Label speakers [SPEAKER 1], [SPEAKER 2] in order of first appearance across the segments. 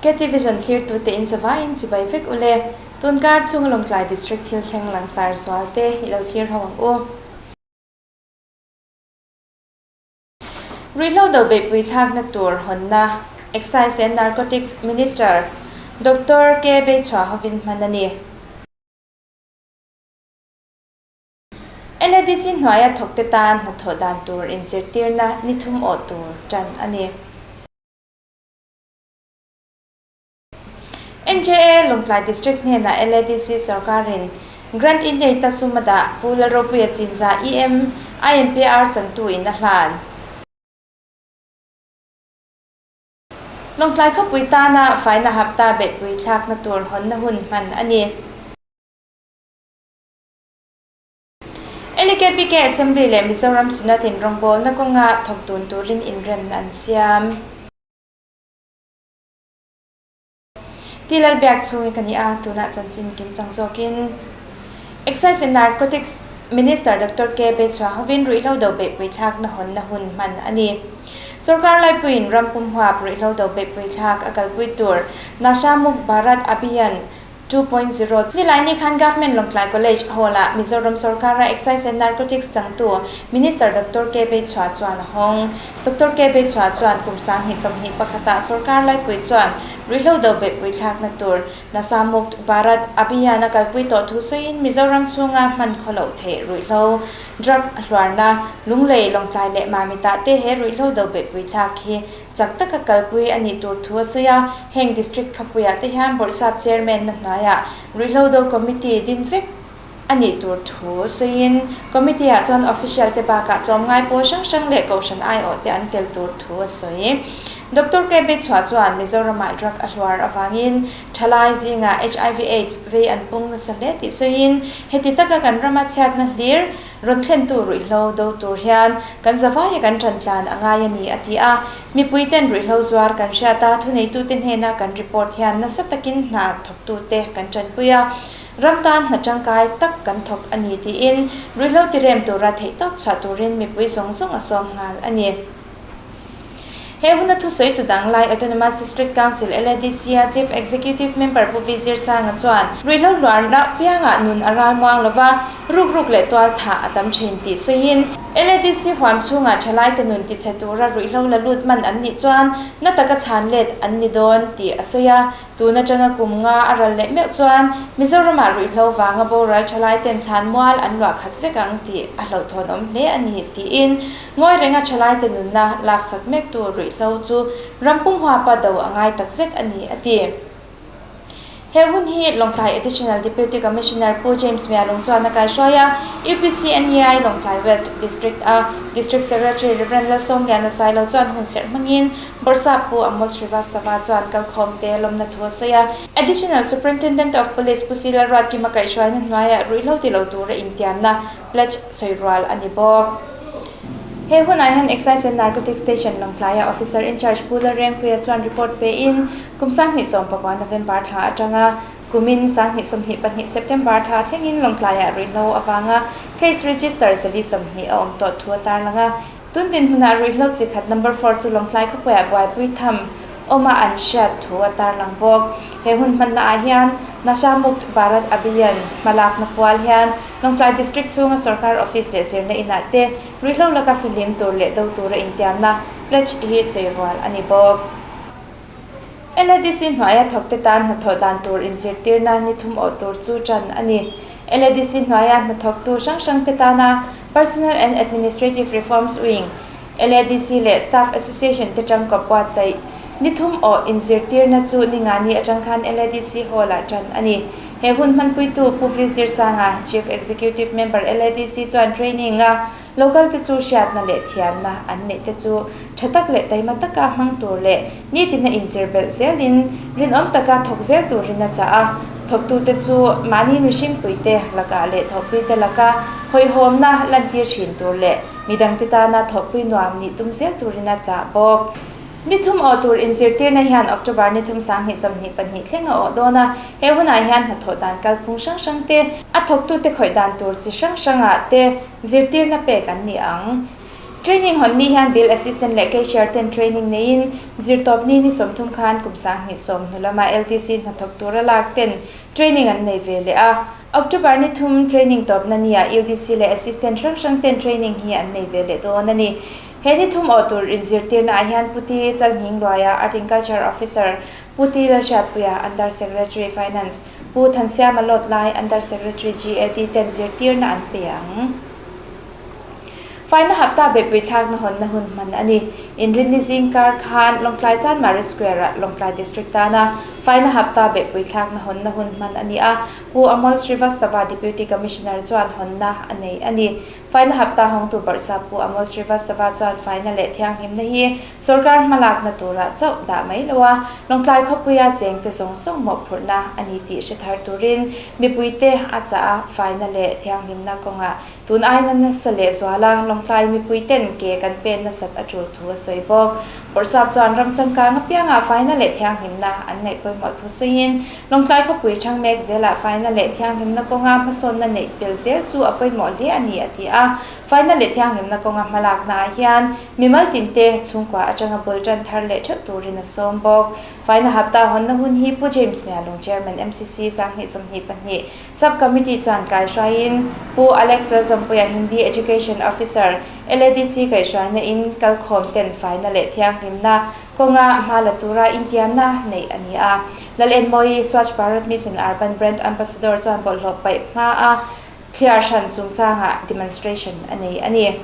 [SPEAKER 1] KT Vision thlirtute in zavaiin chibai vek ule. Tunkar chhunga Lawngtlai District thil thleng langsar zual te i lo thlir ho ang u. Ruihhlo do beihpui thlakna tur hawnna Excise and Narcotics Minister Doctor K Beichhua hovin hman a ni. LADC hnuaia thawkte tan hnathawh dan tur inzirtirna ni thum awh tur tan a ni. NJA Lawngtlai District hnenah LADC sorkarin Grant in nei ta sum a dah Pu Lalropuia Chinza EM IMPR changtu in a hlan. Lawngtlai khawpui tana faina hapta beihpui thlakna tur hawnna hun hman a ni. LKPK Assembly leh Mizoram Synod in rawngbawlna kawnga thawk dun turin inremna an siam. Ti Lalbiak chhungi ka ni a, tunah chanchin kim chang zawkin Excise and Narcotics Minister Doctor K Bechua hovin ruihhlo do beihpui thlakna hawnna hun hman a ni. Sorkar laipuiin ram pum huap ruihhlo do beihpui thlak a kalpui tur Nasha Mukt Bharat Abhiyan 2.0, Nilaini khan Government Lawngtlai College Hall-ah Mizoram sorkara Excise and Narcotics changtu Minister Doctor K Beichhua chuan a hawng. Doctor K Beichhua chuan kum 2021 ah sorkar laipui chuan ruihhlo do beihpui thlakna tur Nasha Mukt Bharat Abhiyan a kalpui tawh thu sawiin Mizoram chhunga hman khaw loh theih ruihhlo, drug, hluarna, Lunglei, Lawngtlai leh Mamitah te he ruihhlo do beihpui thlak hi Chak taka kalpui a nih tur thu a sawi a, heng District khawpuiah te hian Bawrhsap Chairman na hnuaiah Ruihhlo Do Committee din vek a nih tur thu sawiin Committee ah chuan Official te bakah tlawmngai pawl hrang hrang leh Kohhran aiawh te an tel tur thu a sawi. Doctor KB Chhuah chuan Mizoramah drug a hluar avangin thalai zingah hiv Aids vei an pung nasa hle tih sawiin heti taka kan rama chhiatna hlir Rawn thlentu ruihhlo do tur hian kan zavaia kan ṭan tlan a ngai a ni, a ti a. Mipuiten ruihhlo zuar kan hriat a, thuneitute hnena kan report hian nasa takin hna thawktute kan ṭanpui a, ram tan hna ṭangkai tak kan thawk a ni, tiin ruihhlo tirem tura theihtawp chhuah turin mipui zawng zawng a sawm nghal a ni. He huna thusawi tu dang lai Autonomous District Council, LADC, a Chief Executive Member Pu V Zirsanga chuan ruihhlo hluarna piangah nun a ral muang lova, ruk ruk leh tual thah a tam thin tih sawiin LADC huam chhungah thalaite nun tichhe tura ruihhlo la lut man an nih chuan na taka chhan let an ni dawn tih a sawi a. Tun atanga kum nga a ral leh meuh chuan Mizoramah ruihhlo vanga boral thalai ten thlan mual an luah khat vek ang tih a hlauhthawn awm hle a ni tiin ngawi renga thalai te nunna laksak mektu ruihhlo chu ram pum huapa do a ngai takzet a ni a ti. He hun hi Lawngtlai Additional Deputy Commissioner Pu James Mialung chuan a kaihruai a, UPC NEI Lawngtlai West District a District Secretary Rev Lalsawmliana Sailo chuan hun serh hmangin Bawrhsap Pu Amos Srivastava chuan kalkhawmte lawmna thu a sawi a. Additional Superintendent of Police Pu Sila Ruatkima kaihhruaina hnuaiah ruihhlo ti lo tura intiamna, pledge, sawi rual a ni bawk. He hunah hian Excise and Narcotics Station Lawngtlaia Officer in Charge Pu Lalrengpuia chuan report pein kum 2019 November thla atanga kumin 2022 September thla thlengin Lawngtlaiah ruihhlo avanga case register 420 a awm tawh thu a tarlang a. Tun dinhmunah ruihhlo chi khat number four chu Lawngtlai khawpuiah buaipui tham awma an hriat thu a tarlang bawk. He hun hmanna ah hian Nasha Mukt Bharat Abhiyan hmalakna pual hian Lawngtlai District chhunga sorkar office leh zirna inah te ruihhlo laka fihlim tur leh do tura intiamna, pledge, hi sawi rual a ni bawk. LADC hnuaia thawkte tan hnathawh dan tur inzirtirna ni thum awh tur chu tan a ni. LADC hnuaia hnathawktu hrang hrangte tana Personnel and Administrative Reforms Wing, LADC leh Staff Association te tangkawp buatsaih ni thum awh inzirtirna chu ningani atang khan LADC Hall-ah tan a ni. He hun hmanpuitu Pu V Zirsanga, Chief Executive Member LADC chuan training-a Local te chu hriatna leh thiamna an neih te chu tha tak leh taima taka hmang tur leh nitina inzir belh zelin rinawm taka thawk zel turin a chah a. Thawktute chu mahni mihringpuite lakah leh thawhpuite laka hawihhawmna lantir thin tur leh midangte tana thawhpui nuam nih tum zel turin a chah bawk. Ni thum awh tur inzirtirna hian October ni thum 2022 thleng a awh dawn a, he hunah hian hnathawh dan kalphung hrang hrang te, a thawktute khawih dan tur chi hrang hrangah te zirtirna pek an ni ang. Training hawn ni hian Bill Assistant leh Cashier ten training neiin zirtawpni ni 30 khan kum 2010 hnu lama LDC hnathawk tura lak ten training an nei ve leh a. October ni 3 training tawpna nia UDC leh Assistant hrang hrang ten training hi an nei ve leh dawn a ni. He ni thum awh tur inzirtirna ah hian Puti Chalhning Luaia Art and Culture Officer, Puti Lalhriatpuia Under Secretary Finance, Pu Thansiama Lawtlai Under Secretary GAD ten zirtirna an pe ang. Faina hapta beihpui thlakna hawnna hun hman a ni. Inrinni zing kar khan Lawngtlai Chanmari Square-ah Lawngtlai District tana faina hapta beihpui thlakna hawnna hun hman a ni a, Pu Amol Srivastava Deputy Commissioner chuan hawnna a nei a ni. Faina hapta hawngtu Bawrhsa Pu Amol Srivastava chuan faina leh thianghlimna hi sorkar hmalakna turah chauh dah mai lo a, Lawngtlai khawpuia chengte zawng zawng mawhphurhna a ni tih hre thar turin mipuite a chah a, faina leh thianghlimna kawngah Tun aina nasa leh zuala Lawngtlai mipuiten ke kan pen nasat a tul thu a sawi bawk. Bawrhsap chuan ram changkang apiangah faina leh thianghlimna an ngaih pawimawh thu sawiin, Lawngtlai khawpui chhang mek zelah faina leh thianghlimna kawnga hmasawnna neih tel zel chu a pawimawh hle a ni a ti a. Faina leh thianghlimna kawnga hmalakna ah hian mimal tinte chhungkua atanga bul tan thar leh theuh turin a sawm bawk. Faina hapta hawnna hun hi Pu James Mialung Chairman MCC 2022 Sub Committee chuan kaihruaiin Pu Alex Lalzawmpuia Hindi Education Officer, LADC kaihruaina in kalkhawm ten faina leh thianghlimna kawnga hma la tura intiamna neih a ni a. Lalenmawii Swachh Bharat Mission Urban Brand Ambassador chuan bawlhhlawh paih hma a thliar hran chungchangah demonstration a nei a ni.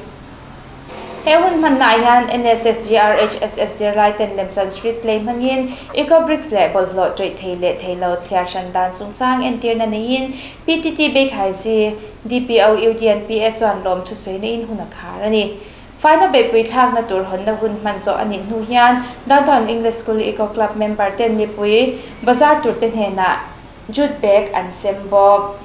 [SPEAKER 1] He hun hmannaah hian NSS GRHSS zirlai ten lemchan street play hmangin eco bricks leh bawlhhlawh ṭawih thei leh thei lo thliar hran dan chungchang entirna neiin PTT Beikhaisi DPO UDNPA chuan lawm thusawi in hun a khar a ni. Faina beihpui thlakna tur hawnna hun hman zawh a nih hnu hian Downtown English School Eco Club member ten mipui bazar turte hnenah jute bag an sem bawk.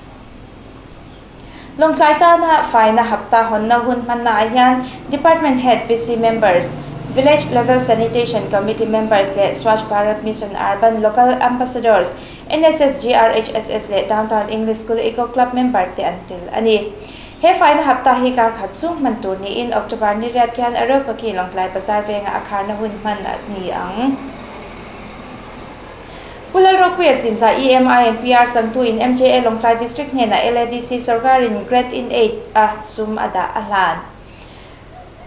[SPEAKER 1] Lawngtlai tana faina hapta hawnna hun hmanna ah hian Department Head, VC Members, Village Level Sanitation Committee Members leh Swachh Bharat Mission Urban Local Ambassadors, NSS, GRHSS leh Downtown English School Eco Club member te an tel a ni. He faina hapta hi kar khat chhung hman tur niin October ni riat khian Areopagi Lawngtlai Bazar vengah a kharna hun hman a ni ang. Pu Lalropuia chinza EMI and PR changtu in MJA Lawngtlai District hnenah LADC sorkarin Grant in Aid a sum a dah a hlan.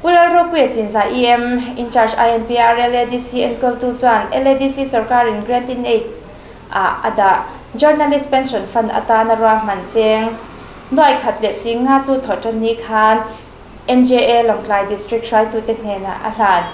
[SPEAKER 1] Pu Lalropuia chinza EM in charge INPR LADC enkawltu chuan LADC sorkarin Grant in Aid ah a dah Journalist Pension Fund atana ruahman cheng nuai khat leh 50,000 chu thawhtan ni khan MJA Lawngtlai District hruaitute hnenah a hlan.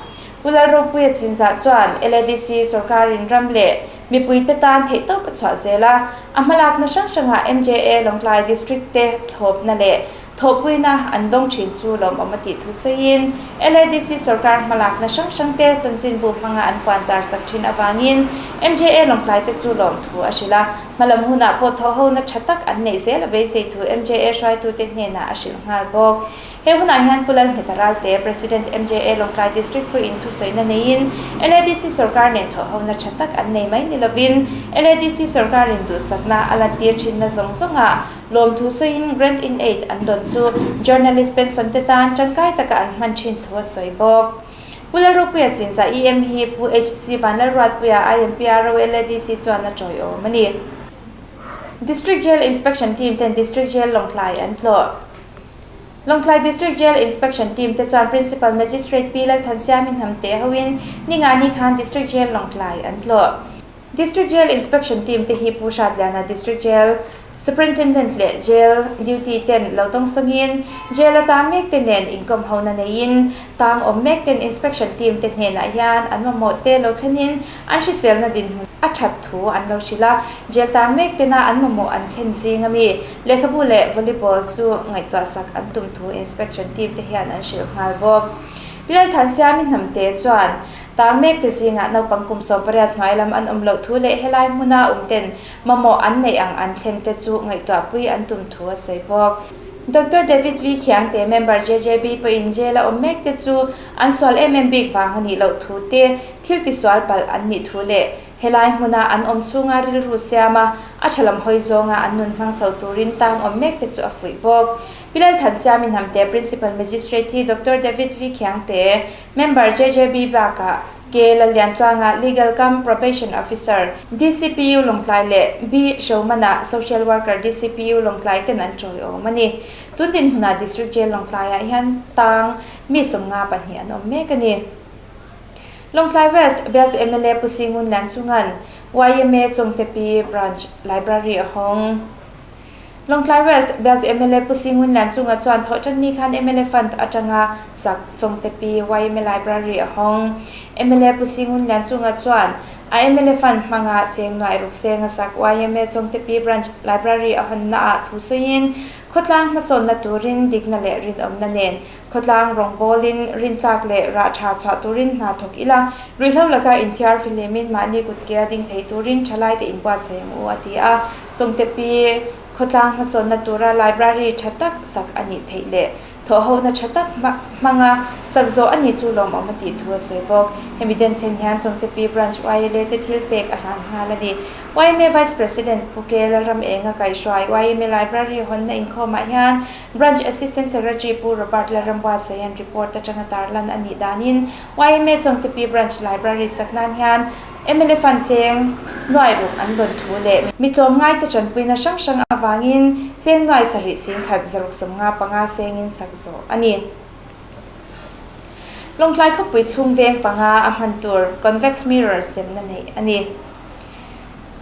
[SPEAKER 1] Pu Lalropuia chinzah chuan LADC sorkarin ram leh mipuite tan theihtawp a chhuah zel a, a hmalakna hrang hrangah MJA Lawngtlai District te thlawpna leh thawhpuina an dawng thin chu lawmawm a tih thu sawiin LADC sorkar hmalakna hrang hrangte chanchinbu hmanga an puanzar sak thin avangin MJA Lawngtlai te chu lawmthu a hrilh a, hmalam hunah pawh thawhhona tha tak an neih zel a beisei thu MJA hruaitute hnenah a hrilh nghal bawk. He hunah hian Pu Lalnghet Ralte, President MJA Lawngtlai District pawhin thusawina neiin LADC sorkar nen thawhhona tha tak an nei mai ni lovin LADC sorkarin duhsakna a lantir thinna zawng zawngah lawmthu sawiin Grant in Aid an dawn chu Journalist pension te tan tangkai taka an hman thin thu a sawi bawk. Pu Lalropuia chinza EM hi Pu HC Vanlalruatpuia IMPRO LADC chuan a tawiawm a ni. District Jail Inspection Team ten District Jail Lawngtlai an tlawh. Lawngtlai District Jail Inspection Team te chuan Principal Magistrate Pi Lalthansiamin Hnamte hoin ningani khan District Jail Lawngtlai an tlawh. District Jail Inspection Team te hi Pu Hratliana District Jail Superintendent leh Jail Duty ten lo tawng sawngin Jail a tang mek te nen inkawm hona neiin tang awm mek ten Inspection Team te hnenah hian an mamawh te lo thlenin an hriselna dinhmun a that thu an lo hrilh a, Jail tang mek tena an mamawh an thlen zing ami lehkhabu leh volleyball chu ngaihtuah sak an tum thu Inspection Team te hian an hrilh nghal bawk. Pi Lalthansiami Hnamte chuan tang mek te zingah naupang kum 18 hnuai lam an awm loh thu leh helai hmuna awm ten mamawh an neih ang an thlen te chu ngaihtuahpui an tum thu a sawi bawk. Doctor David V Khiangte member JJB pawhin jail a awm mek te chu an sual em em bik vang a nih loh thu te, thil tisual palh an nih thu leh. Helai hmuna an awm chhunga rilru siam a, a tha lam hawi zawnga an nun hmang chho turin tang awm mek te chu a fuih bawk. Pi Lalthansiam Inhamte Principal Magistrate hi Doctor David V Khiangte, Member JJB bakah K Lalliantluanga Legal cum Probation Officer, DCPU Lawngtlai leh B Shomana Social Worker DCPU Lawngtlai ten an tawiawm a ni. Tun dinhmunah District Jail Lawngtlaiah hian tang mi 52 an awm mek a ni. Lawngtlai West Belt mla Pu Singun Lianchunga'n yma Chawngtepi Branch Library a hawng. Lawngtlai West Belt mla Pu Singun Lianchunga chuan thawhṭanni khan mla Fund aṭanga sak Chawngtepi yma Library a hawng. Mla Pu Singun Lianchunga chuan a mla Fund hmanga cheng nuai ruk senga sak yma Chawngtepi Branch Library a hawnnaah thu sawiin khawtlang hmasawnna turin dikna leh rinawmna nen Khawtlang rawngbawlin rintlak leh rah tha chhuah turin hna thawk ila, ruihhlo laka inthiar fihlimin mahni kutke a ding thei turin thalaite inbuatsaih ang u, a ti a. Chungte pi khawtlang hmasawnna tura library tha tak sak a nih theih leh thawhhona tha tak hmanga sak zawh a nih chu lawmawm a tih thu a sawi bawk. Hemi denchhen hian Chungte pi Branch YLA te thil pek a hlan nghal a ni. Yma Vice President Pu Ke Lalram Enga kaihhruai yma Library hawnna inkhawmah hian Branch Assistant Secretary Pu Robert Lalrambuatsayan report atanga tarlan a nih danin yma Chawngtepi Branch Library sak nan hian mla Fund cheng nuai ruk an dawn thu leh mi tlawmngaite tanpuina hrang hrang avangin cheng nuai sarih singkhat zaruk 55 sengin sak zawh a ni. Lawngtlai khawpui chhung veng panga a hman tur convex mirror semna neih a ni.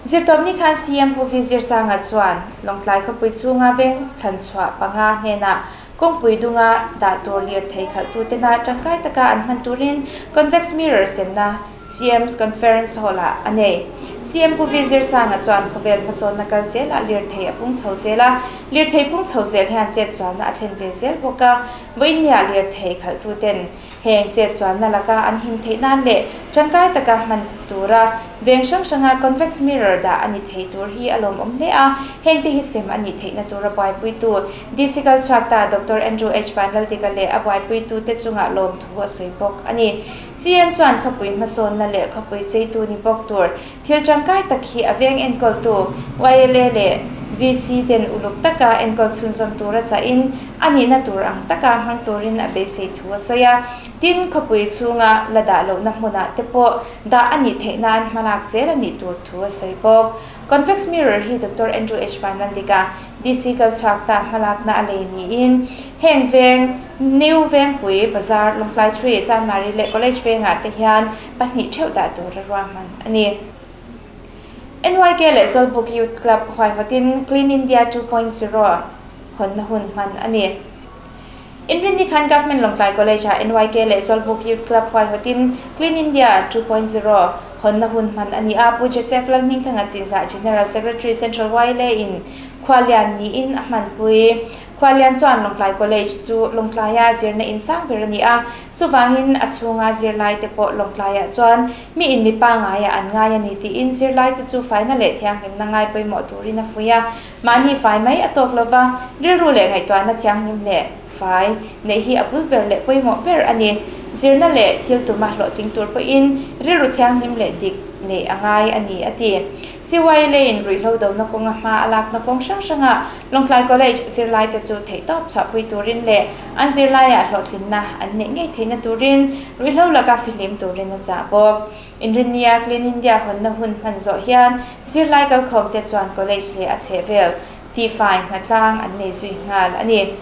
[SPEAKER 1] Zirtawpni khan CM Pu V Zirsanga chuan Lawngtlai khawpui chhunga veng thlanchhuah panga hnenah kawngpui dunga dah tur lirthei khalhtutena tangkai taka an hman turin convex mirror semna CM's Conference Hall-ah a nei. CM Pu V Zirsanga chuan khawvel hmasawnna kal zelah lirthei a pung chho zel a, lirthei pung chho zel hian chetsualna a thlen ve zel bawk a, vawiinnia lirthei khalhtuten Heng chetsualna laka an him theih nan leh tangkai taka hman tura veng hrang hranga convex mirror dah a ni thei tur hi a lawmawm hle a, hengte hi sem a nih theihna tura buaipuitu DC kal chhuak ta Doctor Andrew H Vanlaldika leh a buaipuitute chungah lawmthu a sawi bawk a ni. CM chuan khawpui hmasawnna leh khawpui cheitu ni bawk tur thil tangkai tak hi a veng enkawltu YLA leh VC ten uluk taka enkawl chhunzawm tura chahin a nihna tur ang taka hmang turin a beisei thu a sawi a. Tin, khawpui chhunga la dah lohna hmunah te pawh dah a nih theih nan hmalak zel a nih tur thu a sawi bawk. Convex Mirror hi Doctor Andrew H Vanlaldika, DC kal chhuak ta hmalakna a lei niin heng veng New Vengpui Bazar, Lawngtlai 3, Chanmari leh College vengah te hian pahnih theuh dah tur a ruahman a ni. NYK leh Zawlbuk Youth Club huaihawtin Clean India 2.0 hawnna hun hman a ni. Inrinni khan Government Lawngtlai College-ah NYK leh Zawlbuk Youth Club huaihawtin Clean India 2.0 hawnna hun hman a ni a, Pu Joseph Lalhmingthanga Chinzah General Secretary Central YLA in Khualian niin a hmanpui. Khualian chuan Lawngtlai College chu Lawngtlaia zirna in sang ber a ni a, chuvangin a chhunga zirlaite pawh Lawngtlaiah chuan mi in mi pangaiah an ngai a ni tiin zirlaite chu faina leh thianghlimna ngai pawimawh turin a fuih a. Mahni fai mai a tawk lova, rilru leh ngaihtuahna thianghlim leh fai neih hi a bul ber leh pawimawh ber a ni. Zirna leh thil tuma hlawhtling tur pawhin rilru thianghlim leh dik neih a ngai a ni, a ti. CYLA in ruihhlo dona kawnga hma a lakna kawng hrang hrangah Lawngtlai College zirlaite chu theihtawp chhuahpui turin leh an zirlaiah hlawhtlinna an neih ngei theihna turin ruihhlo laka fihlim turin a chah bawk. Inrinnia Clean India hawnna hun hman zawh hian zirlai kalkhawmte chuan college leh a chhehvel tihfai hnatlang an nei zui nghal a ni.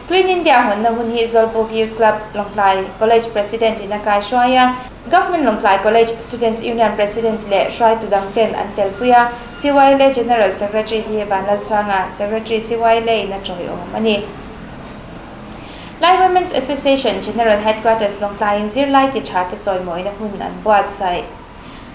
[SPEAKER 1] Clean India hawnna hun hi Zawlbuk Youth Club Lawngtlai College President in a kaihruai a, Government Lawngtlai College Students Union President leh hruaitu dangten an telpui a, CYLA General Secretary hi Vanlalchhuanga, Secretary CYLA in a tawiawm a ni. Lai Women's Association General Headquarters Lawngtlaiin zirlai ti tha te chawimawina hun an buatsaih.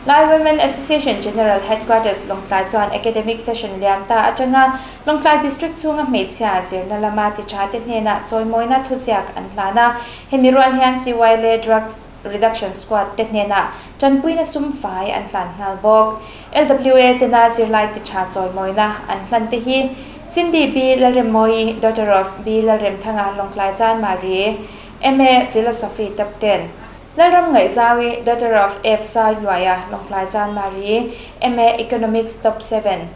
[SPEAKER 1] Lai Women Association General Headquarters Lawngtlai chuan academic session liam ta atanga Lawngtlai District chhunga hmeichhia zirna lama ti tha te hnenah chawimawina thuziak an hlan a. Hemi rual hian CYLA Drugs Reduction Squad te hnenah tanpuina sum fai an hlan nghal bawk. LWA tena zirlai ti tha chawimawina an hlan te hi Cindy B Lalremmawi, daughter of B Lalremthanga, Lawngtlai Chanmari, MA Philosophy Top 10. Lalramngaihzaui, daughter of F Sailuaia, Lawngtlai Chanmari, MA Economics Top seven.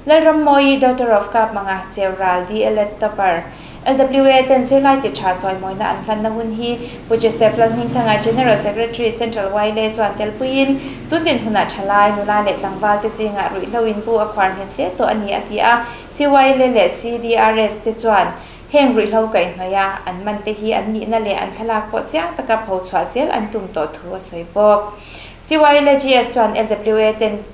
[SPEAKER 1] Lalrammawii, daughter of Kapmanga, Cheural, DLEd Topper. LWA ten zirlai ti tha chawimawina an hlanna hun hi Pu Joseph Lalhmingthanga, General Secretary, Central YLA chuan telpuiin tun dinhmunah thalai, nula leh tlangval te zingah ruihhlo in bu a khuar nghet hle tawh a ni a ti a. CYLA leh CDRS te chuan heng ruihhlo kaihhnawih a an man te hi an nihna leh an thlalak pawh chiang taka pho chhuah zel an tum tawh thu a sawi bawk. CYLA GS chuan LWA ten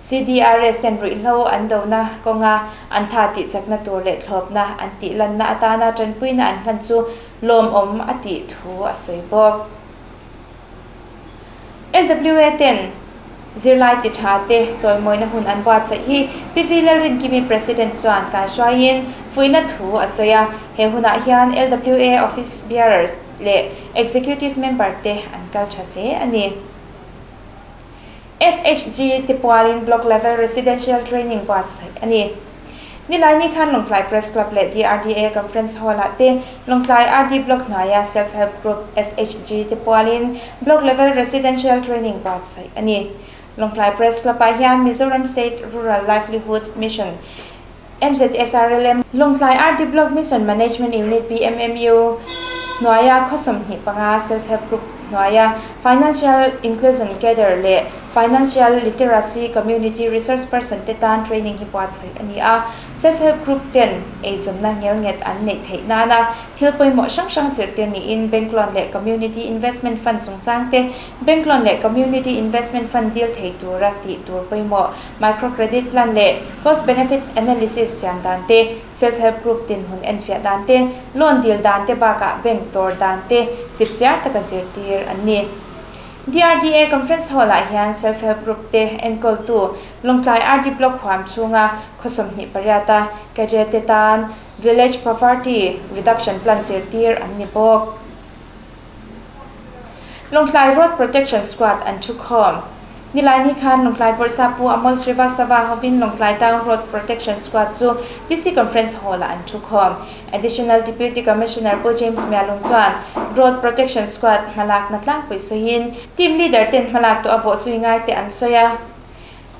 [SPEAKER 1] CDRS ten ruihhlo an dona kawnga an tha tih chakna tur leh thlawpna an tih lanna atana tanpuina an hman chu lawmawm a tih thu a sawi bawk. LWA ten zirlai ti tha te chawimawina hun an buatsaih hi PV Lalrinkimi President chuan kaihruaiin fuihna thu a sawi a, he hunah hian LWA Office Bearers leh Executive Member te an kal tha hle a ni. SHG te pualin Block Level Residential Training buatsaih a ni. Nilaini khan Lawngtlai Press Club leh DRDA Conference Hall-ah te Lawngtlai RD Block hnuaia Self Help Group, SHG, te pualin Block Level Residential Training buatsaih a ni. Lawngtlai Press Club-ah hian Mizoram State Rural Livelihoods Mission, MZSRLM, Lawngtlai RD Block Mission Management Unit, BMMU, hnuaia khaw 25 Self Help Group hnuaia Financial Inclusion Cadre leh Financial Literacy Community Resource Person te tan training hi buatsaih a ni a. Self Help Group ten eizawnna ngelnghet an neih theih nana thil pawimawh hrang hrang zirtir niin Bank Loan leh Community Investment Fund chungchang te, Bank Loan leh Community Investment Fund deal thei tura tih tur pawimawh Micro Credit Plan leh Cost Benefit Analysis siam dan te, Self Help Group dinhmun enfiah dan te, loan dil dan te bakah bank dawr dan te chipchiar taka zirtir an ni. DRDA Conference Hall-ah hian Self Help Group te enkawltu Lawngtlai RD Block huam chhunga khaw 28 a cadre te tan Village Poverty Reduction Plan zirtir an ni bawk. Lawngtlai Road Protection Squad an thukhawm. Nilaini khan Lawngtlai Bawrhsa Pu Amol Srivastava hovin Lawngtlai Town Road Protection Squad chu DC Conference Hall-ah an thukhawm. Additional Deputy Commissioner Pu James Mialung chuan Road Protection Squad hmalakna tlangpui sawiin Team Leader ten hmalak tawh a bawhzui ngai te an sawi a.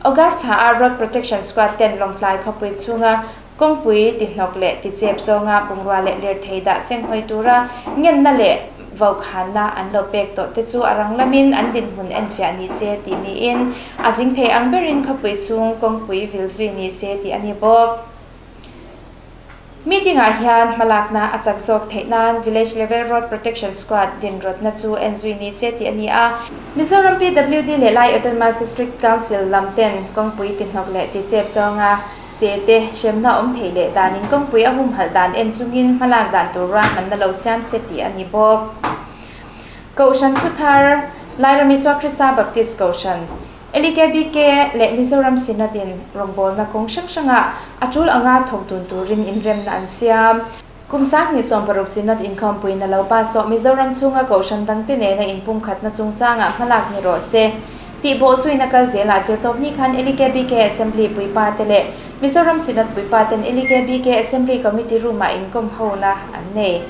[SPEAKER 1] August thla ah Road Protection Squad ten Lawngtlai khawpui chhunga Kawngpui tihnawk leh tichep zawnga bungrua leh lirthei dah senghawi tura ngenna leh vaukhana an lo pek tawh te chu a rang lamin an dinhmun enfiah ni se tih niin a zing thei ang berin khawpui chhung kawngpui vil zui ni se tih a ni bawk. Meeting ah hian hmalakna a chak zawk theih nan Village Level Road Protection Squad din rawtna chu en zui ni se tih a ni a. Mizoram PWD leh Lai Autonomous District Council lam ten kawngpui tihnawk leh tichep zawnga Che te, hremna awm theih leh danin kawngpui a humhalh dan en chungin hmalak dan tur ruahmanna lo siam se tih a ni bawk. Kohhran Thuthar, Lairam Isua Krista Baptist Kohhran, LEKBK, leh Mizoram Synod in rawngbawlna kawng hrang hrangah a tul anga thawk dun turin inremna an siam. Kum 2016 Synod inkhawmpuiin a lo pass awh Mizoram chhunga Kohhran dangte nena inpumkhatna chungchangah hmalak ni rawh se tih bawhzuina kal zelah zirtawpni khan LEKBK Assembly puipa te leh Mizoram Synod puipa ten LEKBK Assembly Committee Room-ah inkawm hona an nei.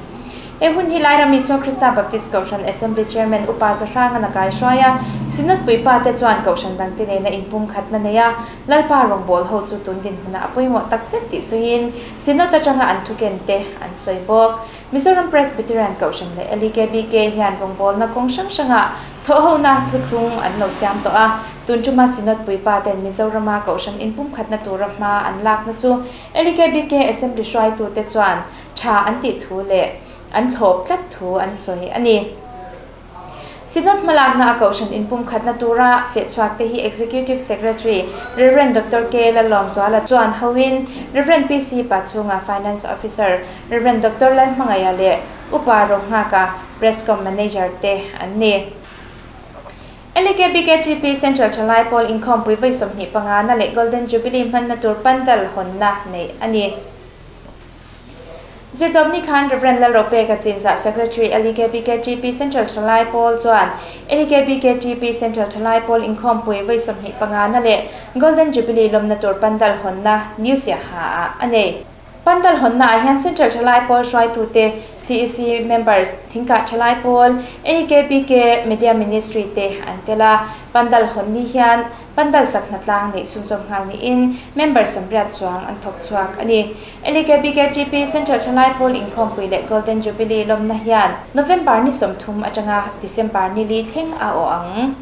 [SPEAKER 1] He hun hi Lairam Isua Krista Baptist Kohhran Assembly Chairman Upa Zahranga a kaihruai a, Synod puipa te chuan Kohhran dangte nena inpumkhatna nei a, Lalpa rawngbâwl ho chu tun dinhmunah a pawimawh tak zet tih sawiin Synod atanga an thuken te an sawi bawk. Mizoram Presbyterian Kohhran leh LEKBK hian rawngbâwlna kawng hrang hrangah thawhhona thuthlung an lo siam tawh a, tun tuma Synod puipa ten Mizorama Kohhran inpumkhatna tura hma an lakna chu LEKBK Assembly hruaitute chuan tha an tih thu leh an thlawp tlat thu an sawi a ni. Synod hmalakna a Kohhran inpumkhatna tura fehchhuak te hi Executive Secretary Rev. Doctor K. Lalawmzuala chuan hoin Rev. PC Pachhunga Finance Officer Rev. Doctor Lalhmangaia leh Upa Ronghaka Prescom Manager te an ni. LEKBKTP Central Thalai Pawl inkhawmpui vawi 25 na leh Golden Jubilee hmanna tur pandal hawnna neih a ni. Zirtawpni khan Rev. Lalropeka Chinzah Secretary LEKBKTP Central Thalai Pawl chuan LEKBKTP Central Thalai Pawl inkhawmpui vawi 25 na leh Golden Jubilee lawmna tur pandal hawnna New Siaha ah a nei. Pandal hawnna ah hian Central Thalai Pawl hruaitute, CEC members, Thingkah Thalai Pawl, AKPK, Media Ministry te an tel a. Pandal hawn ni hian Pandal sak hnatlang neih chhunzawm nghal niin member 80 chuang an thawk chhuak a ni. LEKBKTP Central Thalai Pawl Inkhawmpui leh Golden Jubilee lawmna hian November ni 30 atanga December ni li thleng a awh ang.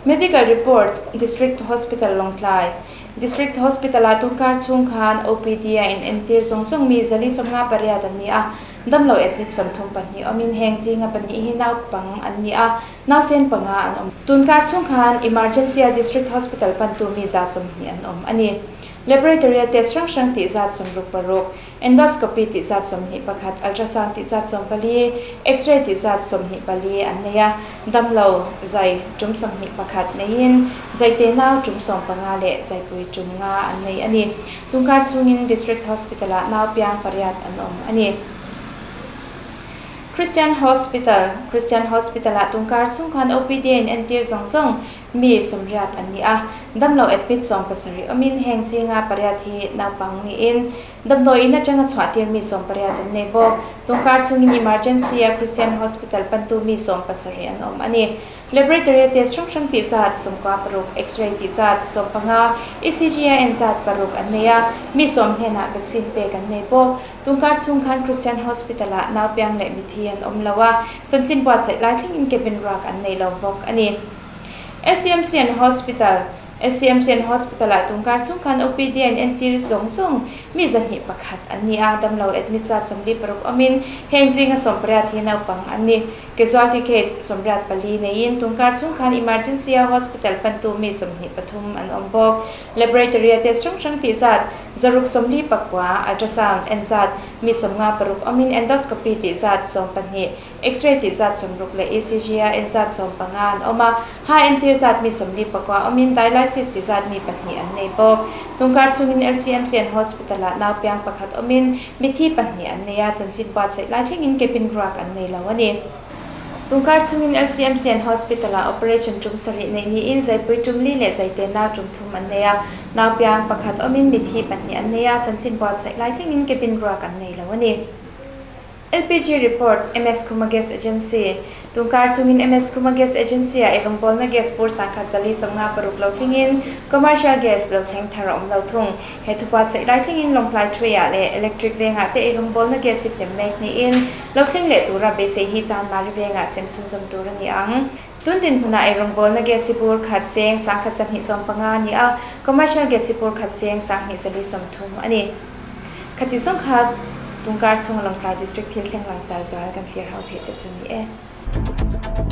[SPEAKER 1] Medical Reports, District Hospital Lawngtlai District Hospital-ah tunkar chhung khan OPD-a inentir zawng zawng mi 458 an ni a, damlo admit 32 awmin heng zinga pahnih hi naupang an ni a, Nausen panga an awm. Tunkar chhung khan Emergency-a District Hospital pantu mi 120 an awm a ni. Laboratory-a test hrang hrang tih zat 66, Endoscopy tih zat 21, Ultrasound tih zat 14, X-ray tih zat 24 an nei a. Damlo, zai, tum 21 neiin zai tenau tum 15 leh zaipui tum nga an nei a ni. Tunkar chhungin District Hospital-ah nau piang pariat an awm a ni. Christian Hospital, Christian Hospital-ah tunkar chhung khan OPD a inentir zawng zawng mi 80 an ni a, damlo admit 70 awmin heng zinga pariat hi naupang niin damdawi in atanga chhuahtir mi 18 an nei bawk. Tunkar chhungin emergency-a Christian Hospital pantu mi 70 an awm a ni. Laboratory-a test hrang hrang tih zat 96, X-ray tih zat 15, ECG-a en zat paruk an nei a, mi 10 hnenah vaccine pek an nei bawk. Tunkar chhung khan Christian Hospital-ah naupiang leh mithi an awm lo a, chanchin buatsaih lai thlengin cabin ruak an nei lo bawk a ni. SCMCN Hospital, SCMCN Hospital-ah tunkar chhung khan OPD-a inentir zawng zawng mi 201 an ni a, damlo admit zat 46 awmin heng zinga 18 hi naupang an ni. Casualty case 84 neiin tunkar chhung khan emergency-a hospital pantu mi 23 an awm bawk. Laboratory-a test hrang hrang tih zat 649, ultrasound en zat mi 56 awmin endoscopy tih zat 12, X-ray tih zat 60 leh ECG-a en zat 15 an awm a, ha entir zat mi 49 awmin dialysis tih zat mi pahnih an nei bawk. Tunkar chhungin LCMCN Hospital-ah naupiang pakhat awmin mithi pahnih an nei a, chanchin buatsaih lai thlengin cabin ruak an nei lo a ni. Tunkar chhungin LCMCN Hospital-ah operation tum sarih neih niin zaipui tum li leh zaite nau tum thum an nei a, naupiang pakhat awmin mithi pahnih an nei a, chanchin buatsaih lai thlengin cabin ruak an nei lo a ni. LPG Report, MS Khuma Gas Agency, Tunkar chhungin MS Khuma Gas Agency-ah eirawngbawlna gas bur 1156 lo thlengin commercial gas lo thleng thar a awm lo thung. He thubuatsaih lai thlengin Lawngtlai Three-ah leh Electric vengah te eirawngbawlna gas hi sem mek niin lo thleng leh tura beisei hi Chanmari vengah sem chhunzawm tur a ni ang. Tun dinhmunah eirawngbawlna gas hi bur khat cheng 1250 a ni a, commercial gas hi bur khat cheng 2430 a ni. Khati zawng kha tunkar chhunga Lawngtlai District thil thleng langsar zual kan thlir ho theih te chu ni e.